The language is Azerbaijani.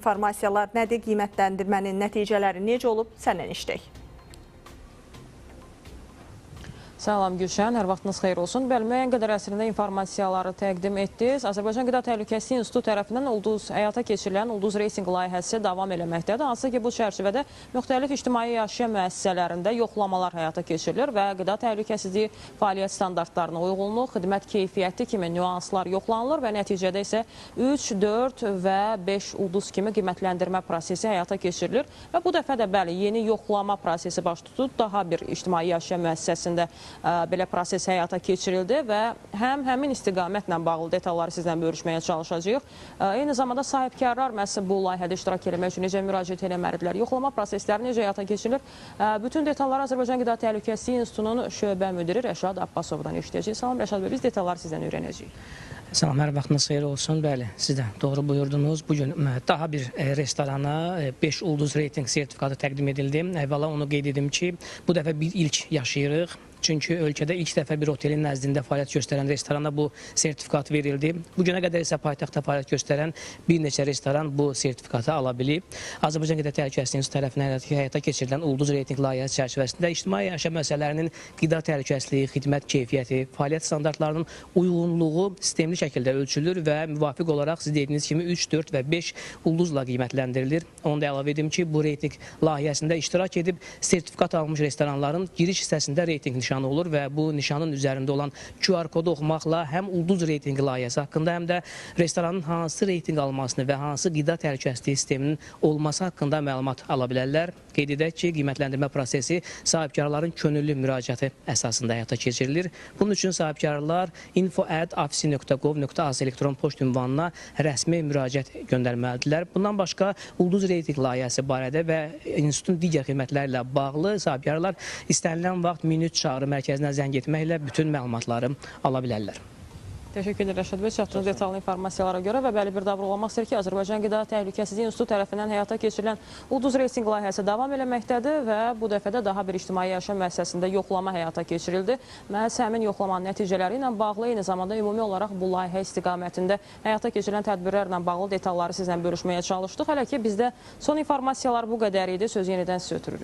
İnformasiyalar nədir, qiymətləndirmənin nəticələri necə olub, səndən işlək. Salam Gülşən, hər vaxtınız xeyir olsun. Bəli, müəyyən qədər əslində informasiyaları təqdim etdiniz. Azərbaycan Qida Təhlükəsizliyi İnstitutu tərəfindən həyata keçirilən Ulduz Reytinq layihəsi davam eləməkdədir. Hansı ki, bu çərçivədə müxtəlif ictimai yaşayan müəssisələrində yoxlamalar həyata keçirilir və qida təhlükəsizliyi fəaliyyət standartlarına uyğunluq, xidmət keyfiyyəti kimi nüanslar yoxlanılır və nəticədə isə 3, 4 və 5 ulduz kimi qiymətləndirmə prosesi həyata keçirilir. Və bu dəfə də bəli, yeni yoxlama prosesi baş tutdu. Daha bir ictimai yaşayan müəssisəsində belə proses həyata keçirildi və həm həmin istiqamətlə bağlı detalları sizlə bölüşməyə çalışacağıq. Eyni zamanda sahibkarlar məhz bu layihədə iştirak eləmək üçün necə müraciət eləməlidirlər, yoxlama prosesləri necə həyata keçirilir? Bütün detalları Azərbaycan Qida Təhlükəsizliyi İnstitutunun şöbə müdiri Rəşad Abbasovdan eşidəcəyik. Salam Rəşad bəy, biz detalları sizdən öyrənəcəyik. Salam, hər vaxtınız xeyir olsun. Bəli, siz də doğru buyurdunuz. Bugün daha bir restorana 5 ulduz reytinq sertifikatı təqdim edildi. Əvvəla onu qeyd edim ki, bu dəfə bir ilk yaşayırıq. Çünki ölkədə ilk dəfə bir otelin nəzdində fəaliyyət göstərən restorana bu sertifikat verildi. Bugünə qədər isə paytaxtda fəaliyyət göstərən bir neçə restoran bu sertifikatı ala bilib. Azərbaycan Qida Təhlükəsizliyi İnstitutu tərəfindən həyata keçirilən Ulduz Reytinq layihəsi çərçivəsində ictimai yaşam müəssisələrinin qida təhlükəsizliyi, xidmət keyfiyyəti, fəaliyyət standartlarının uyğunluğu sistemli şəkildə ölçülür və müvafiq olaraq siz dediyiniz kimi 3, 4 və 5 ulduzla qiymətləndirilir. Onu da əlavə edim ki, bu reytinq layihəsində iştirak edib sertifikat almış restoranların giriş hissəsində reytinq nişanı olur və bu nişanın üzərində olan QR kodu oxumaqla həm ulduz reytinqi layihəsi haqqında, həm də restoranın hansı reytinq almasını və hansı qida təhlükəsizliyi sisteminin olması haqqında məlumat ala bilərlər. Qeyd edək ki, qiymətləndirmə prosesi sahibkarların könüllü müraciəti əsasında həyata keçirilir. Bunun üçün sahibkarlar info@afsi.gov.az elektron poçt ünvanına rəsmi müraciət göndərməlidirlər. Bundan başqa ulduz reytinq layihəsi barədə və institutun digər xidmətlərlə bağlı sahibkarlar istənilən vaxt 1003 çağrı mərkəzinə zəng etməklə bütün məlumatları ala bilərlər. Təşəkkür edirəm Rəşad bəy, çatdığınız detallı informasiyalara görə və bəli bir daha vurğulamaq istəyir ki, Azərbaycan Qida Təhlükəsizliyi İnstitutu tərəfindən həyata keçirilən Ulduz Reytinq layihəsi davam eləməkdədir və bu dəfə də daha bir ictimai yaşam müəssisəsində yoxlama həyata keçirildi. Məhz həmin yoxlamanın nəticələri ilə bağlı, eyni zamanda ümumi olaraq bu layihə istiqamətində həyata keçirilən tədbirlərlə bağlı detalları sizlə bölüşməyə çalışdıq. Hələ ki bizdə son informasiyalar bu qədər idi. Sözü yenidən sizə ötürürük.